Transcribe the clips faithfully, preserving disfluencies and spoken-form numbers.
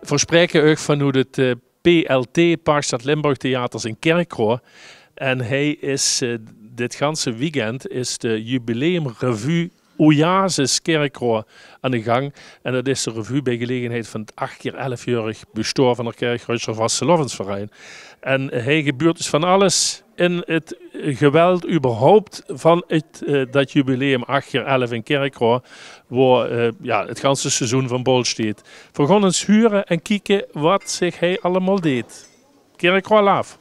Veer spraeke uuch vanoet 't, eh, P L T, Parkstad Limburg Theaters in Kirchroa. En hei is, eh, dit ganse weekend is de jubileumrevue Oejazes Kirchroa aan de gang. En dat is de revue bij gelegenheid vaan 't ach kier elfjäörig bestoon vaan de Kirchroaer Vastelaovendsverein. En hei gebeurt dus vaan alles in 't geweld überhaupt vaan 't, eh, dat jubileum ach kier elf in Kirchroa, boe, eh, jao, 't ganse seizoen vaan bol steit. Veer goon ins hure en kieke wat ziech hei allemaol deet. Kirchroa Laaf.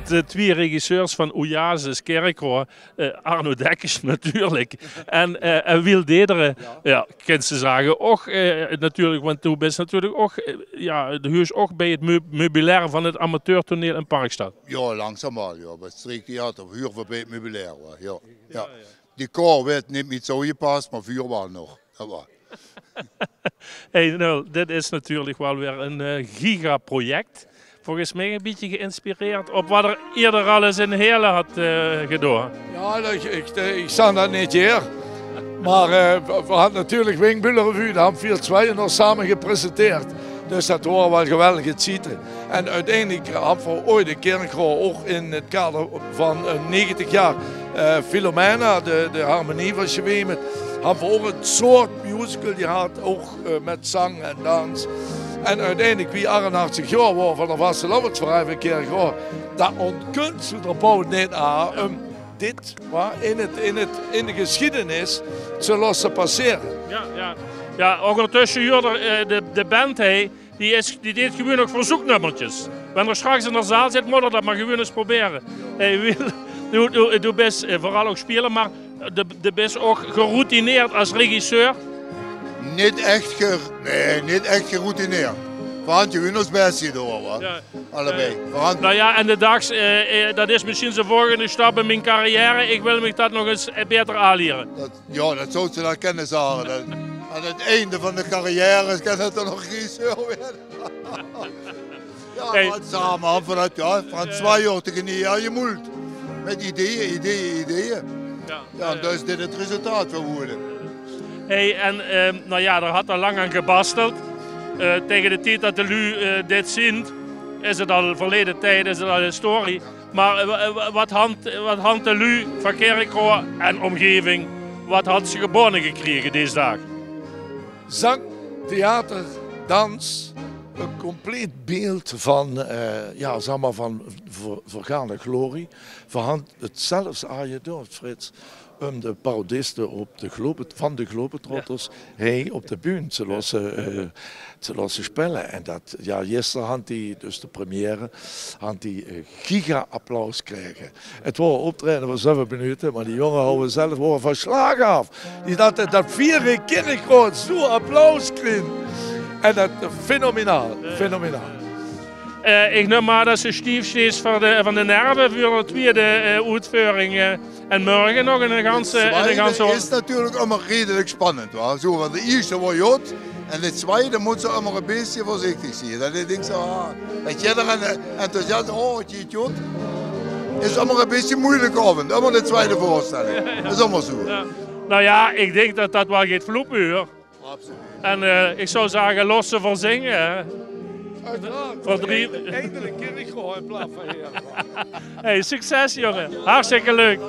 De twie regisseurs vaan Oejazes Kirchroa, eh, Arno Dekkers natuurlek en, eh, en Wiel Dederen. Jao, kins te zage, ouch, eh, natuurlek, want doe bis natuurlek ouch, eh, jao, doe huurs ouch bij 't meu-, meubilair vaan 't amateurtoneel in Parkstad. Jao, langzaam waal, jao. Bij 't streektheater huure v'r bij 't meubilair, jao. Jao. Decor weurt neet mie zoe gepas, meh vuur waal nog. Dat waal. Hey, Nul, dit is natuurlek wel weer e, eh, gigaproject. Volges miech e bitteke geïnspireerd op wat er ierder al ins in Heële had, eh, gedoon. Jao, dat, iech, iech, iech zag dat neet hei. Meh, eh, v'r, v'r hadde natuurlek Wingbulenrevue, dao hant v'r twee nog same gepresenteerd. Dus dat waore wel geweldige tiede. En oeteindelek hant v'r ooit 'ne kier ouch in 't kader vaan, eh, negentig jaor, eh, Filomena, de, de harmonie vaan Sjewemert, hant v'r ouch 'n soort musical gehad, ouch, eh, mèt zang en dans. En oeteindelek, wie achtenachtig jaor waor vaan de Vastelaovendsverein vaan Kirchroa, dat ontkunt ze d'r bouw neet aan um dit, wa, in 't, in 't, in de gesjiedenis te losse passere. Jao, jao. Jao, oongertösse huurt er, eh, de, de band hei, die is, die deet gewoen ouch verzeuknummerkes. Wen er straks in de zaal zit, moot er dat mer gewoen ins probere. Hey, Wiel, doe, doe, doe bis, eh, veural ouch speler, meh de, de bis ouch geroutineerd es regisseur. Neet ech ger-, nein, neet ech geroutineerd. V'r hant gewoen us bès gedoon, wa? Jao. Allebei. V'r hant... Nou jao, en de daags, eh, eh, dat is mesjiens de volgende stap in mien carrière. Iech wèl miech dat nog ins, eh, beter aonliere. Dat, jao, dat zouws te dan kinne zage. Dat, aon 't einde vaan de carrière kin 't daan nog regisseur weure. Jao, hey. Meh same hant v'r dat, jao, vaan twee jaor te geniete, jao, gemoeld. Mèt ideeë, ideeë, ideeë. Jao, jao, en dat is dit 't resultaat gewore. Hey, en, ehm, nou jao, dao had er lang aon gebasteld. Eh, tege de tied dat de luuj, eh, dit zien, is 't al verlede tied, is 't al historie. Meh, eh, wa-, wa-, wat hant, wat hant de luuj vaan Kirchroa en omgeving, wat hant ze gebone gekrege dees daag? Zang, theater, dans, e compleet beeld vaan, eh, jao, zag mer, vaan ver-, vergaange glorie. V'r hant 't zelfs aangedurf, Frits, um de parodiste op de Globe-, vaan de Globetrotters hei op de bühne te losse, eh, te losse spele. En dat, jao, gister hant die, dus de première, hant die, eh, giga-applaus krege. 't Waor e optraeje vaan zeve minute, meh die jonges hawwe zelf, waore vaan slaag aof. Die dachte, dat veer in Kirchroa zoe'n applaus kriege. En dat, fenomenaal, fenomenaal. Eh, iech num mer dat ze stief steis vaan de, vaan de nerve veur de twiede, eh, oetveuring, eh, en mörge nog 'n ganse, 'n ganse... 't Twiede is natuurlek ummer redelek spannend, wa? Zoe, want de ierste waor good en 't twiede moot ze ummer e bitteke veurzichteg zien. Dat iech dink zoe, ah, dat jederein, eh, enthousiast, oh, 't geit good, is ummer e bitteke meujelek aovend. Ummer de twiede veurstèlling. Is ummer zoe. Jao. Nou jao, iech dink dat dat wel geit vloepe, huur. Absoluut. En, eh, iech zouw zage, los ze veur zinge, hè. Oeteraard. Veur drie. Eindelek kin iech gewoen in plaots vaan hei. Hey, succes, jonge. Hartstikke leuk.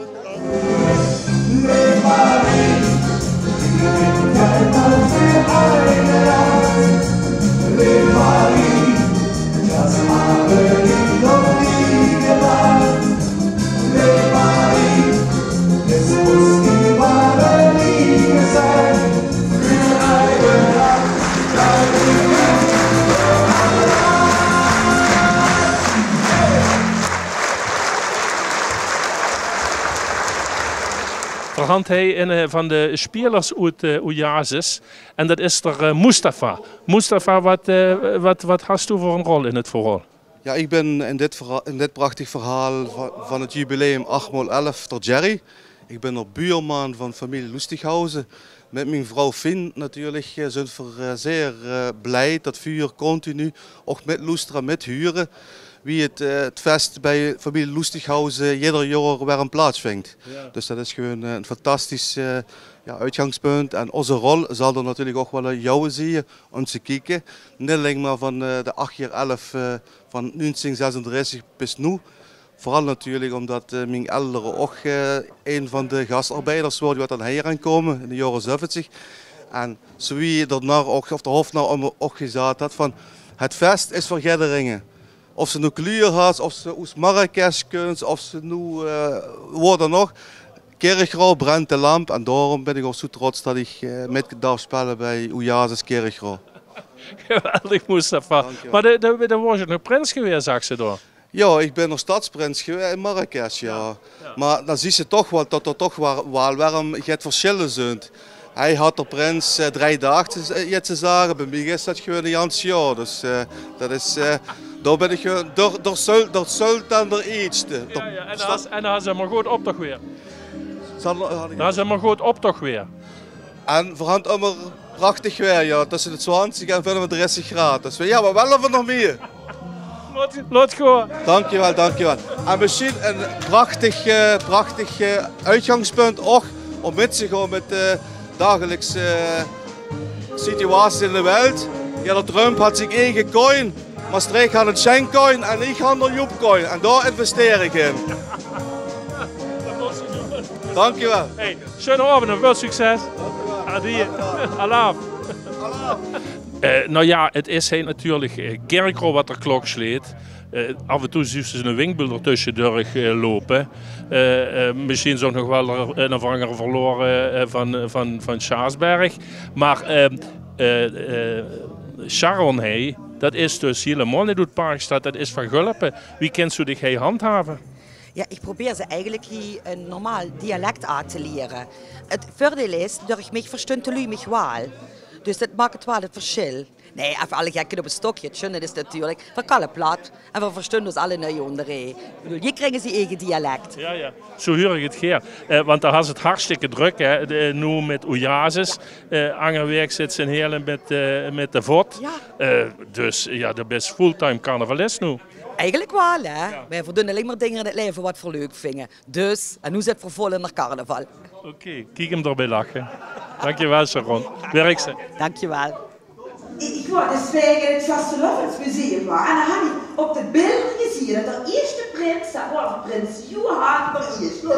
V'r hant hei 'ne, eh, vaan de spelers oet, eh, Oejazes. En dat is d'r, eh, Mustafa. Mustafa, wat, eh, wat, wat has doe veur 'n rol in 't verhaol? Ja, ich bin in dit verha-, in dit prachtig verhaal va-, van het jubileum acht maol elf d'r Jerry. Ich bin d'r buurman van familie Loestighausen. Mit mien vrouw Fien natuurlik, eh, zunt v'r, eh, zeer, eh, blij dat v'r continu och mit loestere, mit hure, wie het, eh, het fest bij familie Loestighausen jeder jaor weer plaatsvindt. Ja. Dus dat is gewoon, eh, een fantastisch, eh, ja, uitgangspunt. En onze rol zal d'r natuurlik och wel, eh, jouwe zieë om te kieke. Nit alling maar van, eh, de acht kier elf, eh, van nuuntjing zesendressig bis noe. Vooral natuurlik omdat, eh, mien eldere och, eh, een van de gastarbeiders woort, die wat dan hier aankomen in de jaore zeventig. En zowie d'r nar och, of d'r hofnar och gezaat had van, het fest is veur jidderinge. Of ze noe kluur has, of ze oes Marrakesh kunt, of ze noe, eh, woa dan nog. Kirchroa brent de lamp en daorum bin ich och zoe trots dat ich, eh, mit darf spelle bij Oejazes Kirchroa. Geweldig, Mustafa. Dank je wel. Maar de, de, de woars nog prins gewees, zag ze door. Ja, ich bin nog stadsprins gewees in Marrakesh, ja. Ja, ja. Maar dan zies se toch wel dat d'r toch wel, wel weer een get verschille zunt. Hij had d'r prins, eh, drie daag te z-, eh, jet te zage. Bij mich is dat gewoon een jans jaor. Dus, eh, dat is, eh, daar bin ich gewoon, daar, daar zult, daar zult dan d'r ietste. Ja, ja. En dan has, en dan has ze maar goed optoch weer. Zal, had ich Dan has ze maar goed optoch weer. En v'r hant ummer prachtig weer, ja, tussen de twintig en vijfendertig graad. Dus we, ja, wat wille v'r nog mier? Laot, laot gewoon. Dankjewel, dankjewel. En misschien een prachtig, eh, prachtig, eh, uitgangspunt och om mit te gaon mit de dagelijkse, eh, situaties in de wereld. Ja, d'r Trump had zien eige coin, Maastricht had een Schengen-coin en ich had een Joep-coin. En daar investeer ich in. Dankjewel. Hey. Sjoen aovend en väöl succes. Adie. Alaaf. Eh, nou ja, het is hei natuurlijk, eh, Kirchroa wat d'r klok sleet. Eh, af en toe zuus se een winkbul d'r tösje durch, eh, lope. Eh, eh, misschien is nog wel een of anger verloren, eh, van, van, van Sjaasberg. Maar, eh, eh, eh, Sharon, hei, dat is dus hielemaol nit oet Parkstad, dat is van Gulpen. Wie kins se dich hei handhave? Ja, ich probeer ze eigelik hie een normaal dialect aan te liere. Het veurdeil is, durch mich verstunt de luuj mich waal. Dus dat maak het waal het verschil. Nee, effe alle gekke op een stokje. Het sjunne is natuurlijk, v'r kalle plat en v'r verstunt os alle nuuj oondereen. Ich bedoel, hie kriege ze eige dialect. Ja, ja. Zoe huur ich het geer. Eh, want dao has het hartstikke druk, hè. De, eh, noe mit Oejazes. Eh, anger waek zits se in Heële mit, eh, mit de vot. Ja. Eh, dus ja, de bis fulltime carnavalist noe. Eigelik waal, hè. Ja. V'r doon alling maar dinger in het laeve wat v'r leuk vinge. Dus, en noe zit v'r vol in d'r carnaval. Oké, kiek 'm d'r bij lache. Dankjewel, Sharon. Werk ze. Dankjewel. Ich, ich woar deswege in het Vastelaovesmuseum, wa. En dan han ich op de bilder gezieë dat d'r ieësjte prins, dat woar prins Johan d'r Ieësjte.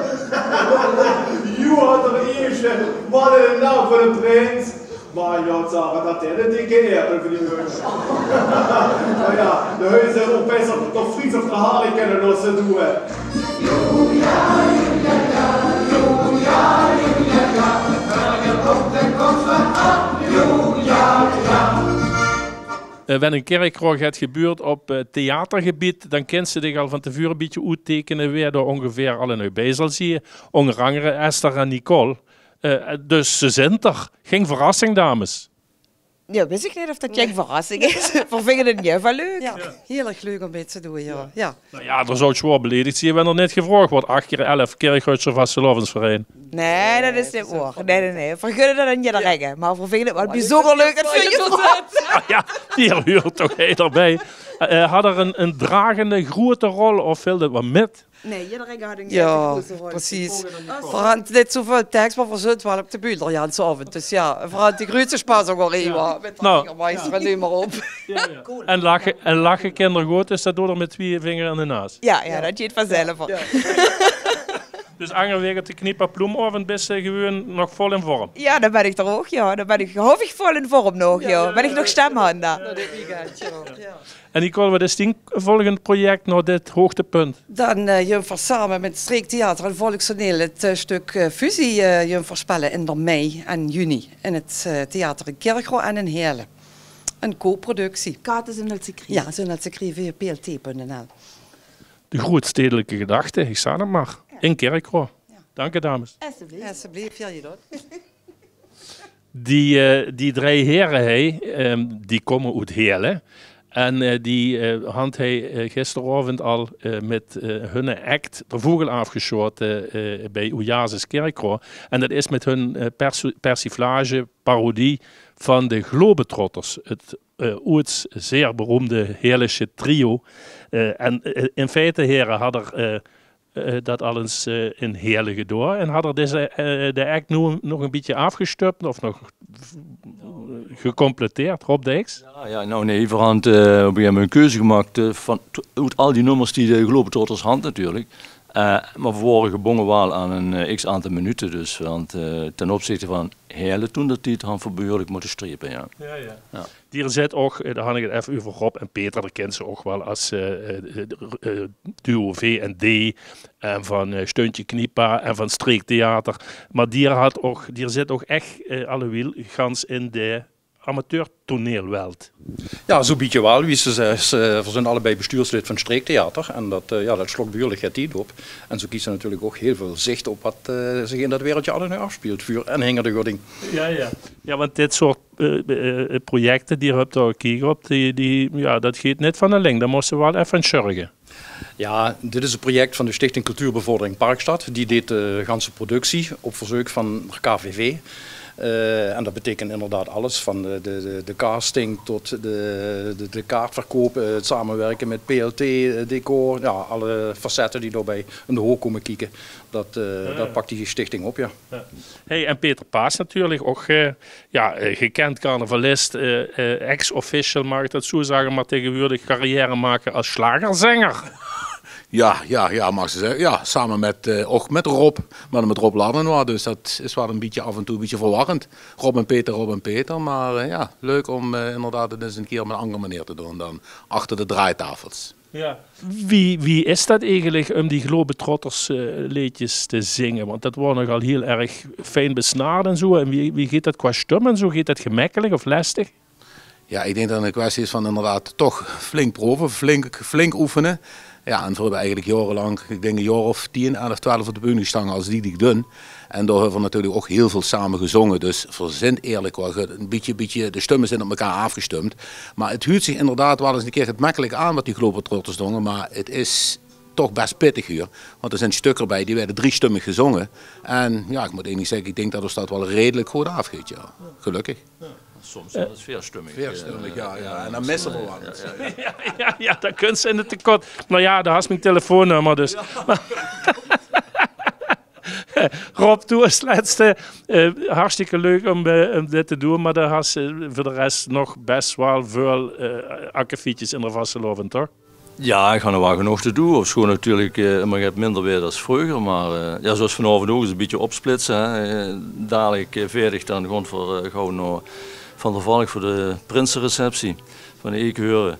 Johan d'r Ieësjte, wat een naam veur een prins. Maar ja, Sarah, dat deed een dikke eer veur die mens. Nou ja, de huizen ook best op toch Fries of verhalen kennen losse doen. Eh, wen in Kirchroa get gebuurt op, eh, theatergebied, dan kins se dich al van te vure een bietje oettekene wae d'r ongeveer al in eur bij zal zieë. Onger angere Esther en Nicole. Eh, dus ze zint d'r. Geng verrassing, dames. Ja, wis ich nit of dat geng verrassing is. V'r vinge het in eder geval leuk. Ja, hiel erg leuk om mit te doon, ja. Ja. Ja. Nou ja, d'r zult zwaor beledigd zieë wen d'r nit gevraogd woart. Acht kier elf Kirchroadsje Vastelaovesverein. Nee, dat is nit woar. Nee, nee, nee. V'r gunne dat aan ederein. Maar v'r vinge het waal bijzonder leuk dat v'r je vraogde. Ja, die huurt toch hei d'r bij. Eh, had d'r een, een dragende groeëte rol of veel dat wat mit? Nee, ederein had een groeëte rol. Ja, precies. V'r hant nit zoeväöl teks, maar v'r zunt waal op de bühne d'r janse aovend. Dus ja, v'r hant de groeëtste spas ouk waal hei, wa. Mit de vingermeister en neum maar op. Ja, ja. En lache, en lache kin d'r good, dus dat doot d'r mit twieë vinger in de naas. Ja, ja, dat geit vanzelf. Ja. Dus anger waek op de kniep en ploem aovend bis se gewoon nog vol in vorm. Ja, dan bin ich d'r ouk, ja. Dan bin ich, hoop ich, vol in vorm nog, ja. Ben ich nog stem han dan. Ja, dit weekend, ja. Ja. En Nicole, wat is dien volgend project nao dit hoogtepunt? Dan, eh, jumfers same mit Streektheater en Volkstoneel het, eh, stuk, eh, Fusie, eh, jumfers spelle in d'r mei en juni in het, eh, theater in Kirchroa en in Heële. Een co-productie. Kaarte zunt al te kriege. Ja, zunt al te kriege via P L T punt N L. De groeëtstedelijke gedachte, ich zaan het maar. Ja. In Kirchroa. Ja. Dank je, dames. Alsjeblieft. Alsjeblieft, ja, je doet. Die, eh, die drei here, hè, ehm, die komme oet Heële. En eh, die eh, hant hei eh, gisteraovend al eh, mit eh, hunne act de vogel aafgesjaote eh, bij Oejazes Kirchroa. En dat is mit hun eh, perso- persiflage, parodie van de Globetrotters. Het eh, oets zeer beroemde Heerlijkse trio. Eh, en eh, in feite, heren, had er eh, eh, dat al eens eh, in Heerlen gedoa. En had er deze, eh, de act nu nog een beetje aafgestupt of nog gecompleteerd, Rob Dijks? Ja, ja, nou nee, v'r hant eh, op een gegeven moment een keuze gemaakt eh, van, oet al die nummers die de Globetrotters hant natuurlijk. Eh, maar v'r woare gebonge waal aan een eh, x aantal minuten. Dus, want eh, ten opzichte van Heerlen toen dat die het hant v'r behuurlijk motte strepe, ja. Ja, ja. Ja. Dier zit ook, eh, daar had ik het even over, Rob en Peter, die kent ze ook wel als eh, eh, eh, duo V en D. En van eh, Steuntje Kniepa en van streektheater. Maar dier, had ook, dier zit ook echt eh, alle wiel gans in de amateurtoneelwelt. Ja, zo'n bietje waal. Wie ze zegt, eh, v'r zien allebei bestuurslid van streektheater. En dat, eh, ja, dat slok behuurlijk get tied op. En zo kies ze natuurlijk ook heel veel zicht op wat eh, zich in dat wereldje allemaol afspeelt. Vuur en hinger de gording. Ja, ja. Ja, want dit soort eh, eh, projecten, die hebt er kiek op, die, die, ja, dat geet net van de leng. Daar moesten we wel even aan sjurgen. Ja, dit is een project van de Stichting Cultuurbevordering Parkstad. Die deed de ganse productie op verzeuk van de K V V. Eh, en dat betekent inderdaad alles, van de, de, de, de casting tot de, de, de kaartverkoop, eh, het samenwerken met P L T, eh, decor, ja, alle facetten die daarbij in de hoek komen kieken. Dat, eh, dat pakt die stichting op, ja. Ja. Hey, en Peter Paas natuurlijk, ook eh, ja, eh, gekend carnavalist, eh, eh, ex-official, mag ik dat zo zeggen, maar tegenwoordig carrière maken als slagerzanger. Ja, ja, ja, mag ze zeggen. Ja, samen met, eh, ook met Rob, maar met Rob Ladenois. Dus dat is wel een beetje af en toe een beetje verwarrend. Rob en Peter, Rob en Peter. Maar eh, ja, leuk om eh, inderdaad het eens een keer op een andere manier te doen dan achter de draaitafels. Ja. Wie, wie is dat eigenlijk om die Globetrotters eh, leedjes te zingen? Want dat wordt nogal heel erg fijn besnaard en zo. En wie, wie geet dat qua stum en zo? Geet dat gemakkelijk of lastig? Ja, ik denk dat het een kwestie is van inderdaad toch flink proeven, flink, flink oefenen. Ja, en we hebben eigenlijk jarenlang, ik denk een jaar of tien, elf, twaalf op de bühne gestangen als die die ik dun. En daar hebben we natuurlijk ook heel veel samen gezongen. Dus we zijn eerlijk wel ge- een beetje, beetje, de stummen zijn op elkaar afgestemd. Maar het huurt zich inderdaad wel eens een keer gemakkelijk aan wat die Globetrotters zongen. Maar het is toch best pittig hier. Want er zijn stukken bij die werden driestummig gezongen. En ja, ik moet eerlijk zeggen, ik denk dat ons dat wel redelijk goed afgeet, ja. Gelukkig. Soms wel eens veerstummig. Veerstummig, eh, ja, ja. En dan missen we wat. Ja, ja, ja. Ja, ja, ja, dan kunt ze in het tekort. Nou ja, daar had mijn telefoonnummer dus. Rob, toen als laatste, eh, hartstikke leuk om, eh, om dit te doen, maar daar had ze voor de rest nog best wel veel eh akkefietjes in de vastelovend, toch? Ja, ik ga nog wel genoeg te doen. Ofschoon natuurlijk eh, maar het minder weer als vroeger. Maar eh, ja, zoals vanavond ook eens een beetje opsplitsen. Hè. Eh, Dadelijk eh, veertig dan gewoon voor eh, gauw naar Van der Valk voor de prinsenreceptie van de Eekhoorn.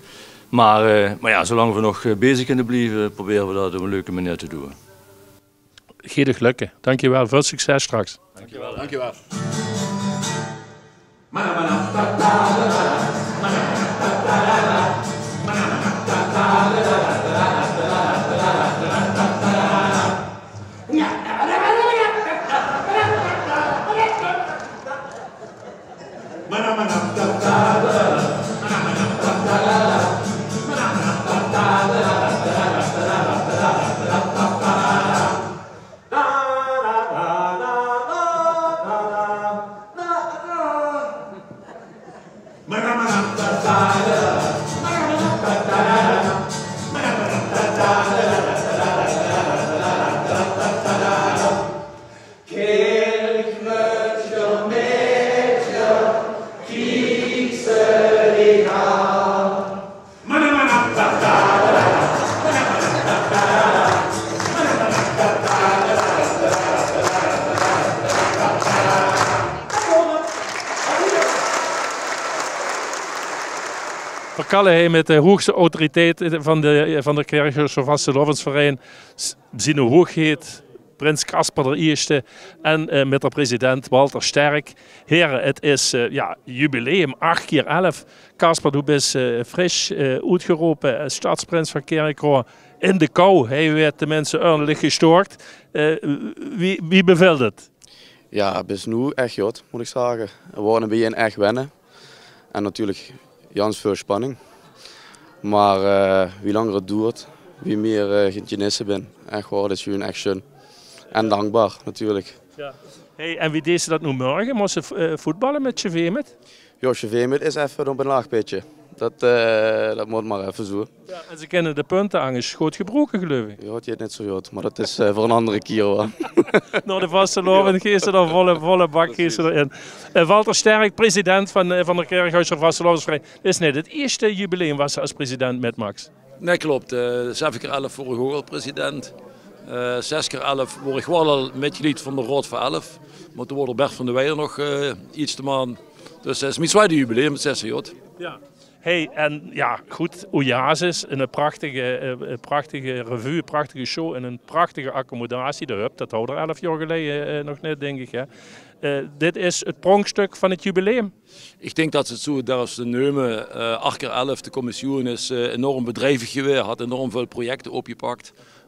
Maar, eh, maar ja, zolang we nog eh, bezig kunnen blijven, proberen we dat op een leuke manier te doen. Geet uch lukke. Dankjewel. Veel succes straks. Dankjewel. Dankjewel. V'r kalle hei mit de hoogste autoriteit van de, van de Kirchroaer Vasteloavendsverein, s-, zien hoogheid, prins Caspar d'n Ierste en eh, mit de president Walter Sterk. Here, het is eh, ja, jubileum, acht keer elf. Caspar, doe bis eh, fris eh, oetgerope as stadsprins van Kirchroa. In de kou, hei weurt de minse ordentlik gesjtoort. Eh, wie, wie bevilt het? Ja, bis noe ech jot, mót ich zage. 't Woar in 't begin ech wenne. En natuurlik jans väöl spanning. Mer eh, wie langer 't doert, wie mieë eh, ich 't genisse bin. Ech waor, dit is sjoen, ech sjoen. En dankbaar, natuurlik. Ja. Hey, en wie deis se dat noe mörge? Mós se vo- eh, voetballe mit Sjevemit? Ja, Sjevemit is effe op ein laag pitje. Dat eh, dat mót mer effe zoe. Ja, en ze kinne de punte angesj good gebroeke, gleuf ich. Ja, 't jeit nit zoe good, mer dat is eh, veur ein anger kier waal. Nao de vastelaovend geis se d'r volle, volle bak geis se d'r in. Eh, Walter Sterk, president van, eh, van de Kirchroadsjer Vastelaovesverein. Dit is nit 't ieësjte jubileum wat se es president mitmaaks. Nae, klop. Eh, zeve kier elf woor ich ouch al president. Eh, zes kier elf woor ich waal al mitjlied van de Raod van Elf. Mer toen woor d'r Bert van de Weijer nog eh, ieësjte man. Dus 't is mien zwaide jubileum, 't zesde jaor. Ja. Hey, en ja, good, Oejazes, ein prachtige, eh, ein prachtige revue, ein prachtige show en ein prachtige accommodatie. De Hub, dat hauw d'r elf jaor geleie eh, nog nit, dink ich, hè. Eh, dit is 't pronkstök van 't jubileum. Ich dink dat se 't zoe durfs neume. Eh, ach kier elf, de commissioen is eh, enorm bedrievig gewaes, hat enorm väöl projecte opgepak.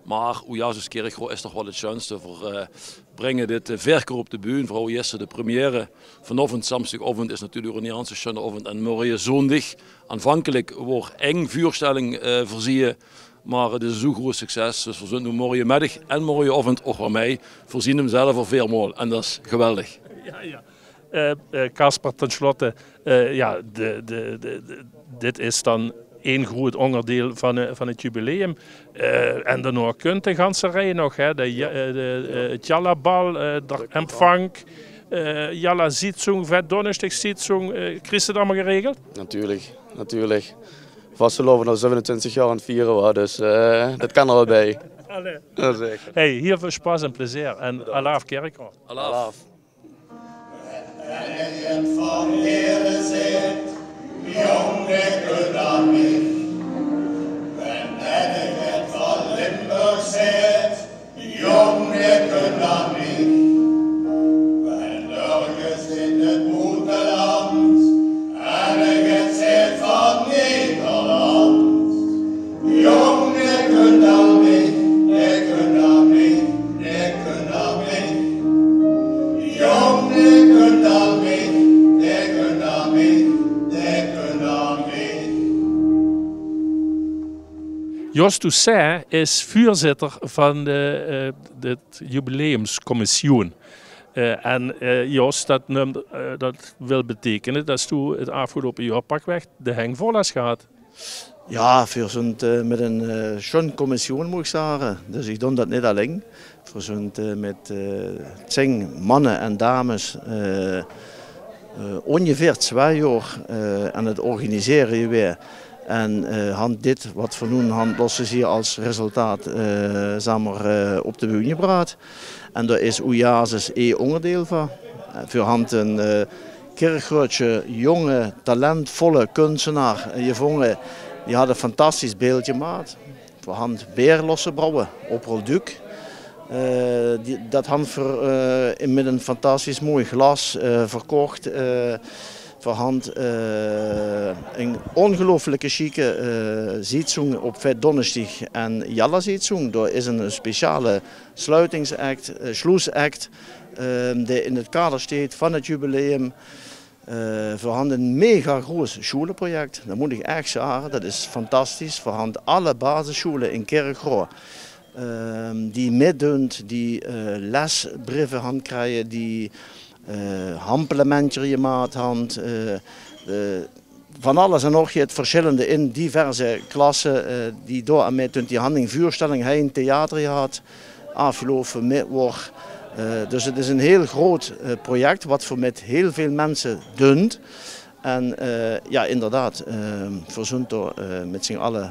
Mer Oejazes Kirchroa is toch waal 't sjoenste. Veer eh, bringe dit eh, veer kier op de bühne. Veer hauwe gister de première. Vanaovend, samsdigaovend, is natuurlik ein ganse sjoene aovend. En morge zóndig, aanvankelik woor eng veurstelling eh, veurzieë. Mer 't is zoe'n groeët succes. Dus veer zunt noe morgemiddig en morgeaovend ouch weer mei. Veer zeen 'm zelver veer maol. En dat is geweldig. Ja, ja. Eh, eh, Caspar, ten slotte, eh, ja, de, de, de, de- dit is dan ein groeët óngerdeil van eh, van 't jubileum. Eh, en daonao kunt de ganse rij nog, hè. De, ja- eh, de, eh, 't Jallabal, eh, d'r empfang, eh, Jalla-Sitzung, Vetdónnesjdigssitzung, eh, kriegs se dat allemaol geregeld? Natuurlik, natuurlik. Vastelaovend al zevenentwintig jaor aan 't viere waor, dus eh, dat kan d'r waal bij. Allee. Ja, zeker. Hey, hieël väöl sjpas en plezeer en alaaf Kirchroa. Alaaf. Wen ich 't van Heële zit, jóng, ich kin d'r nit. Wen ich 't van Limburg zit, jóng, ich kin d'r nit. Wen örges in 't boeteland en ich 't zit van Nederland. Jóng, ich kin d'r nit, ich kin d'r nit, ich kin d'r nit. Jóng, ich kin d'r nit, ich kin d'r nit, ich kin d'r nit. Jos Toussaint is veurzitter van de, eh, de jubileumscommissioen. Eh, en eh, Jos, dat, neump, eh, dat wil beteikene dat doe 't aafgeloupe jaor pakweg de heng vol has gehad. Ja, veer zunt eh, mit ein eh, sjoen commissioen, mót ich zage. Dus ich doon dat nit alling. Veer zunt eh, mit eh, tsing manne en dames eh, eh, óngeveer tswai jaor eh, aan 't organisere gewaes. En eh, hant dit wat veer noe hant losse zieë es resultaat, eh, zag mer, eh, op de bühne gebraat. En dao is Oejazes ein óngerdeil van. Eh, veer hant ein eh, Kirchroadsje jónge, talentvolle kunstenaar eh, gevónge. Die hat ein fantastisch beeld gemaat. Veer hant beer losse brouwe op Rolduc. Eh, die, dat hant veer eh, in, mit ein fantastisch mooi glas eh, verkoch. Eh, veer hant eh, ein óngeluifelike sjieke eh, Sitzung op Vetdónnesjdig en Jalla-Sitzung. Dao is ein speciale sluitingsact, eh, sjloesact, eh, dae in 't kader sjteit van 't jubileum. Eh, veer hant ein mega groeët sjoeleproject, dat mót ich ech zage. Dat is fantastisch. Veer hant alle basissjoele in Kirchroa, eh, die mitdunt, die eh, lesbrieve hant krieje, die eh, hampelementjer gemaat hant. Eh, eh, van alles en nog get versjillende in diverse klasse eh, die dao aan mitdunt. Die hant ein veurstelling, hei ein theater gehad, aafgeloupe middig. Eh, dus 't is ein hieël groeët eh, project wat veer mit hieël väöl minse dunt. En eh, ja, inderdaad, eh, veer zunt d'r eh, mit z'n alle,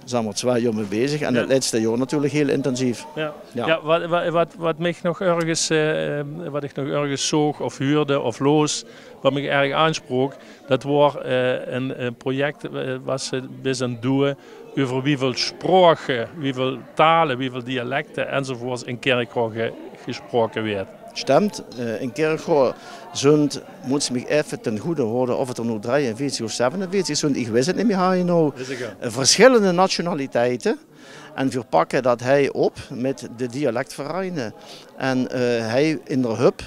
zag mer, tswai jaor mit bezig. En 't lètste jaor natuurlik hieël intensief. Ja. Ja. Ja, wat, wat, wat, wat mich nog örges, eh, wat ich nog örges zoog of huurde of loos, wat mich erg aansprook, dat woor eh, ein, ein project eh, wat se bis aan 't doeë euver wieväöl sjproke, wieväöl tale, wieväöl dialekte enzovoorts in Kirchroa ge- gesjproke weurt. Sjtemt, eh, in Kirchroa zunt, móts se mich effe ten goede haoje of 't d'r noe drieënveertig of zevenenveertig zunt, ich wis 't nit mieë hieël genau, eh, versjillende nationaliteite. En veer pakke dat hei op mit de dialektvereine. En eh, hei in d'r Hub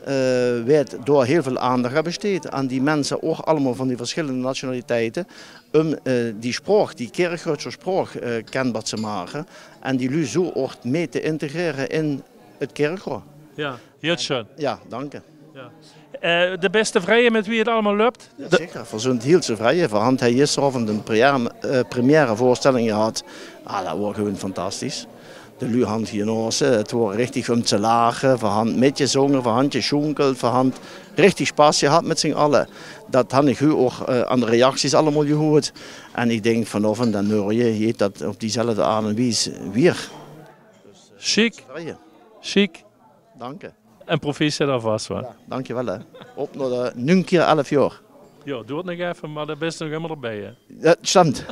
eh, weurt door heel veel aandacht aan besteed aan die minse, ouch allemaol van die versjillende nationaliteite, um, eh, die sjpraok, die Kirchroadsjer sjpraok, eh, kenbaar te make en die luuj zoe ouch mei te integrere in 't Kirchroa. Ja, heel schön. Ja, danke. Eh, de beste vrije mit wie 't allemaol löpt? Ja, zeker. Veer zunt heel tevrije. Veer hant hei gisterenaovend 'n première, eh, premièreveurstelling gehad. Ah, dat woar gewoen fantastisch. De luuj hant genote. 't Woar richtig um te lache. Veer hant mitgezonge, veer hant gesjoenkeld, veer hant richtig sjpas gehad mit z'n alle. Dat han ich noe ouch, eh, aan de reacties allemaol gehuurd. En ich dink vanaovend en mörge geit dat op diezelfde aard en wies wier. Sjiek. Vrije. Sjiek. Danke. En proficiat alvas, wa? Dankjewel, hè. Op nao de nunke kier elf joar. Ja, doert nog effe, mer dao bis se nog ummer d'rbie, hè? Ja, stimmt.